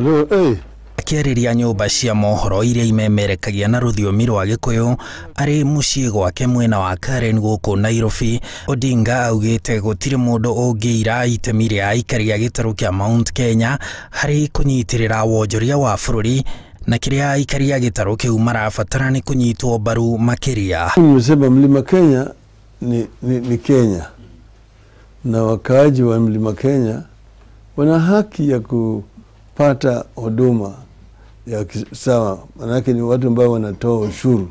Hello, hey. Akĩarĩria nyũmba cia mohoro iria imemerekagia na rũthiomi rwa Gĩkũyũ arĩ mũciĩ gwake mwena wa Karen gũkũ Nairobi, Odinga augĩte gũtirĩ mũndũ ũngĩira itemi rĩa aikari a gĩtarũ kĩa Mount Kenya harĩ kũnyitĩrĩra wonjoria wa bũrũri na kĩrĩa aikari a gĩtarũ kĩu marabatara nĩ kũnyitwo mbaru makĩria. Nimesema Mlima Kenya ni Kenya na wakaaji wa Mlima Kenya wana haki ya kupata huduma ya sawa, manake ni watu ambao wanatoa ushuru.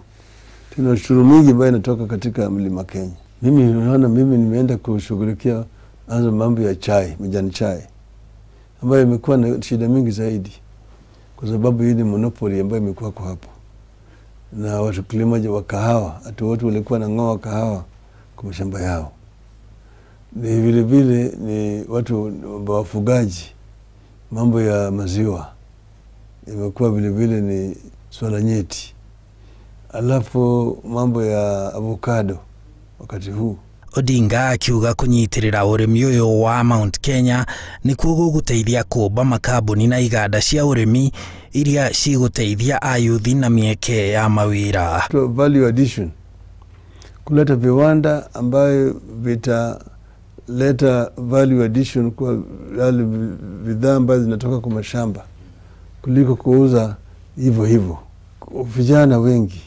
Tuna ushuru mingi ambayo inatoka katika Mlima Kenya. Mimi naona mimi nimeenda kushughulikia anza mambo ya chai, majani chai ambayo imekuwa na shida mingi zaidi kwa sababu hii ni monopoly ambayo imekuwa kwa hapo. Na watu kulima wa kahawa, hata watu walikuwa wanang'oa kahawa kwa mashamba yao. Ni vile vile ni watu wafugaji, mambo ya maziwa imekuwa vile vile ni swala nyeti. Alafu mambo ya avocado wakati huu. Odinga akiuga kunyitirira urimi uyu wa Mount Kenya nikuo guguteithia kumba makambuni na iganda cia urimi iria ciguteithia ayuthi na mieke ya mawira. Value addition, kuleta viwanda ambayo vitaleta value addition kwa yale bidhaa ambazo zinatoka kwa mashamba kuliko kuuza hivyo hivyo. Vijana wengi,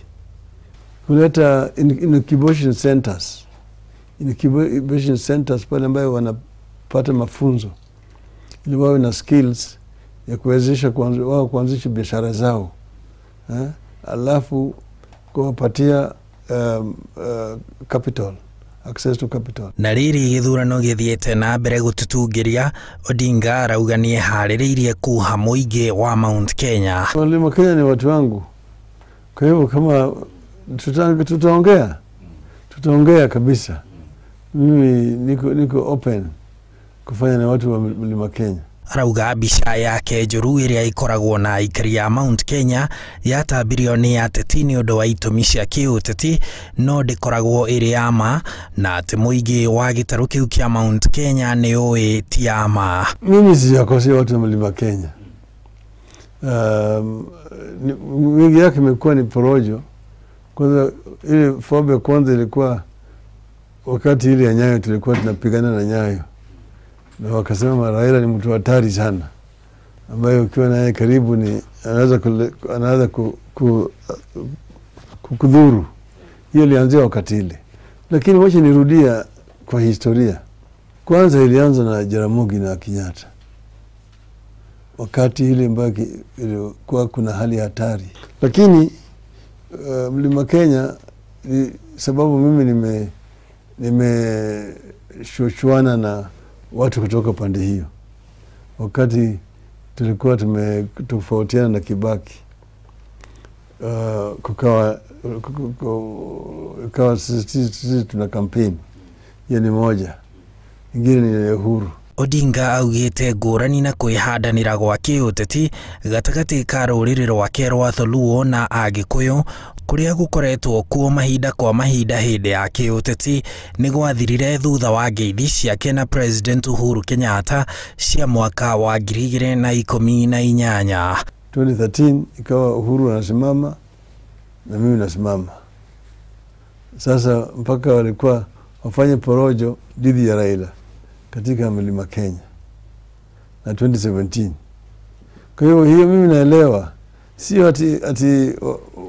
kuleta incubation centers, incubation centers pale ambayo wanapata mafunzo ili wawe na skills ya kuwezesha wao kuanzisha biashara zao, alafu kuwapatia capital, access to capital. Na riri githurano githiete na mbere gututungiria, Odinga arauga niehaririirie kuha muingi wa Mount Kenya. Mlima Kenya ni watu wangu, kwa hivyo kama tutaongea kabisa. Mimi niko open kufanya na watu wa Mlima Kenya. Arauga mbica yake njũru ĩrĩa ĩkoragwo na aikari a Mount Kenya yatambirio nĩ ateti nĩ ũndũ wa itũmi cia kĩũteti no ndĩkoragwo ĩrĩ ya ma, na atĩ mũingĩ wa gĩtarũ kĩu kĩa Mount Kenya nĩ ũĩ ti ya ma. Mimi sijakosea watu wa Mlima Kenya. Mingi yake imekuwa ni porojo. Kwanza ile fobe kwanza ilikuwa wakati ile ya Nyayo, tulikuwa tunapigana na Nyayo. Na wakasema Raila ni mtu hatari sana ambaye ukiwa naye karibu ni anaweza kukudhuru. Hiyo ilianzia wakati ile. Lakini wacha nirudia kwa historia. Kwanza ilianza na Jaramogi na Kenyatta. Wakati ile ambayo ilikuwa kuna hali hatari. Lakini Mlima Kenya ni sababu mimi nimeshuchuana na watu kutoka pande hiyo. Wakati tulikuwa tumetofautiana na Kibaki, kukawa sisi tuna kampeni. Hiyo ni moja. Ingine ni Uhuru. Odinga augĩte ngũrani na kwĩhandanĩra gwa kĩũteti gatagatĩ ka rũrĩrĩ rwake rwa Dholuo na Agĩkũyũ kũrĩa gũkoretwo kuo mahinda kwa mahinda hĩndĩ ya kĩũteti nĩ gwathirire thutha wa ngeithi ciake na President Uhuru Kenyatta cia mwaka wa 2018. 2013 ikawa Uhuru anasimama na mimi nasimama. Sasa mpaka walikuwa wafanye porojo dhidi ya Raila katika Mlima Kenya na 2017. Kwa hiyo hiyo mimi naelewa. Sio ati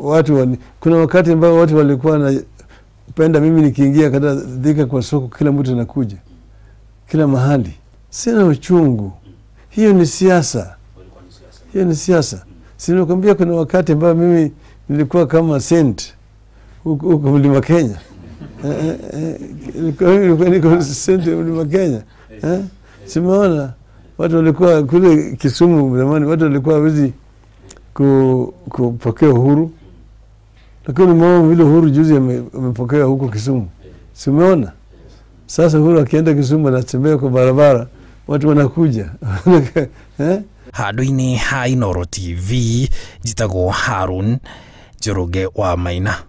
watu kuna wakati ambao watu walikuwa wanapenda mimi nikiingia katika Thika kwa soko kila mtu anakuja. Kila mahali. Sina uchungu. Hiyo ni siasa. Hiyo ni siasa. Si nikwambia kuna wakati ambao mimi nilikuwa kama saint huko Mlima Kenya. Nilikuwa saint Mlima Kenya. Simeona watu walikuwa kule Kisumu zamani, watu walikuwa hawezi kupokea uhuru. Lakini mama vile Uhuru juzi amepokea huko Kisumu. Simeona. Sasa Uhuru akienda Kisumu anatembea kwa barabara, watu wanakuja. Handũ-inĩ ha Inooro TV, njĩtagwo Harun Njoroge wa Maina.